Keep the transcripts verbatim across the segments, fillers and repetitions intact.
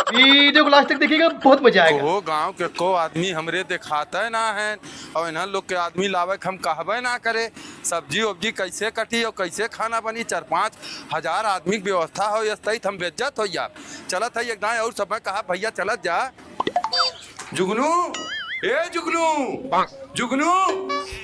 वीडियो को लास्ट तक देखिएगा, बहुत मजा आएगा। ओहो, गाँव के को आदमी हमरे देखाते ना है, और इन्हन लोग के आदमी लावे के हम कहबे ना करे। सब्जी उब्जी कैसे कटी और कैसे खाना बनी? चार पाँच हजार आदमी के व्यवस्था हो, यस तई हम बेइज्जत हो जा। चलत है एक दाएं और सब, मैं कहा, "भैया चलत जा।" जुगनू, ए जुगनू, जुगनू।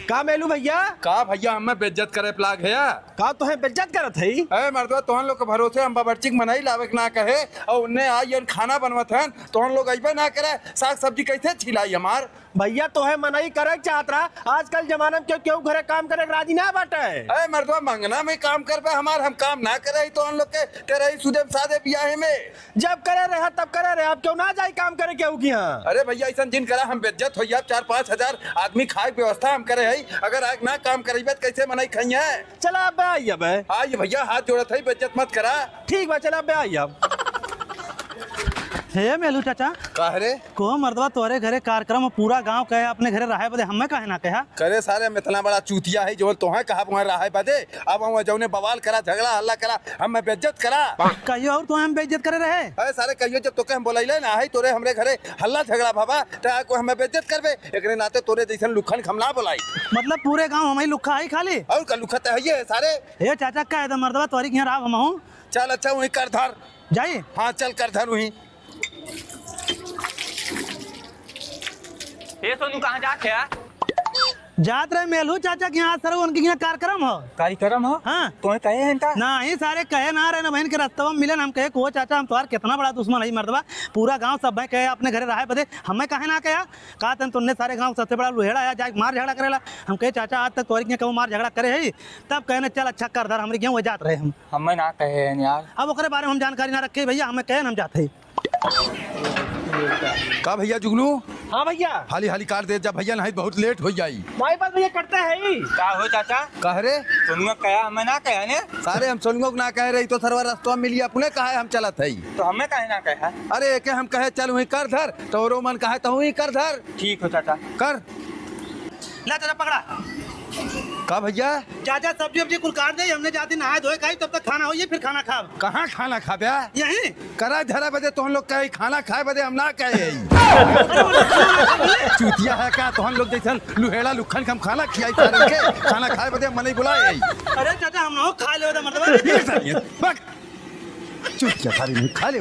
का मेलू भैया? का भैया, हमें बेइज्जत करे पे लाग है या? का तोहे बेइज्जत करत है? ए मर्दवा, तोहन लोग के भरोसे हम बावर्ची के मनई लावे के ना कहे, और उन्ने आई एन खाना बनवत हन, तोहन लोग अइबे ना करे, साग सब्जी कैसे छिलाई हमार? भैया, तोहे मनई करे के चाहत रहा, आजकल जमाना में केहू, केहू घरे काम करे के राजी ना बाटे। ए मर्दवा, मंगना में काम करबे हमार, हम काम ना करे ही तोहन लोग के, तेरे ही सुदेव सादे बियाहे में। जब करे रहे, तब करे रहे, अब केहू ना जाई काम करे केहू के यहाँ। अरे भैया, ऐसन जिन करा, हम बेइज्जत होई, अब चार पाँच हजार आदमी खाए के व्यवस्था हम करे हई, अगर आज ना काम करइबे त कैसे मनई खइहें? चला, अब आई अब। आई भैया, हाथ जोड़त हई, बेइज्जत मत करा। ठीक बा, चला, अब आई अब। हे मेलू चाचा। का रे? को मर्दवा तोरे घरे कार्यक्रम, पूरा गांव कहे अपने घरे रहे बदे, हमें काहे ना कहा? करे सारे, हम इतना बड़ा चूतिया है जो तोहे कहा वहाँ रहे बदे? अब हम जौने बवाल करा, झगड़ा हल्ला करा, हमें बेइज्जत करा। कहियो और तो हम बेइज्जत करे रहे? अरे सारे, कहियो जब तोके हम बोलैले ना है, तोरे हमरे घरे हल्ला झगड़ा भवा, त को हमें बेइज्जत करबे? एकरे नाते तोरे जैसन लुखन के हम ना बोलाई। मतलब पूरे गांव हम ही लुखा है खाली? और का लुखा त है ये सारे? ए चाचा, कह दे मर्दवा तोरी के यहाँ राव हम हूँ। चल अच्छा, वहीं कर धर। जाई? हाँ, चल कर धर वहीं। ए सोनू, कहाँ जात है? जात रहे मेलू चाचा के यहाँ, सर, उनके यहाँ कार्यक्रम हो। कार्यक्रम हो? हाँ। तोहे कहे हैं का? नाही सारे, कहे ना रहे ना बहन के रस्तवा में मिले ना, हम कहे को चाचा, हम तोहार कितना बड़ा दुश्मन है मर्दवा, पूरा गांव सब भाई कहे अपने घरे रहे बदे, हमें काहे ना कहा? का तन तुमने सारे गांव सबसे बड़ा लुहेड़ा आया, जाके मार झगड़ा करेला। हम कहे चाचा, आज तक तोहरे के यहाँ कहूँ मार झगड़ा करे है? तब कहने चल अच्छा कर धर, हमरे गेहूँ जात रहे हम। हमें ना कहे हैं यार। अब ओकरे बारे में हम जानकारी ना रखे भैया, हमें कहे ना हम जात है। का भैया जुगनू? हाँ भैया। हाली हाली काट दे जा भैया, नहीं बहुत लेट हो जाई। माई बात भैया कटता है ही। का हो चाचा? कह रे? सोनुआ कहा, हमें ना कहा ने। सारे हम सोनुआ को ना कह रही तो सरवा रस्तवा मिली अपने कहा है हम चलत है। तो हमें काहे ना कहा? अरे एके हम कहे चल वहीं कर धर, तो रो मन कहे तो वहीं कर धर। ठीक हो चाचा। कर। ला चाचा पकड़ा। का भैया? चाचा सब्जी उब्जी कुल काट दे, हमने जाती नहाए धोए खाई, तब तक खाना होइए, फिर खाना खाब। कहाँ खाना खाबे? यहीं। करा धरा बजे तोहन लोग कहे खाना खाए बदे हम ना कहे हई। चूतिया है का तोहन लोग जैसन लुहेड़ा लुखन के हम खाना खियाई सारन के? खाना खाए बदे हम मनई बुलाए हई। अरे चाचा हम ना खा ले मतलब। ये सारी है, बक। चूतिया सारी नहीं खा ले।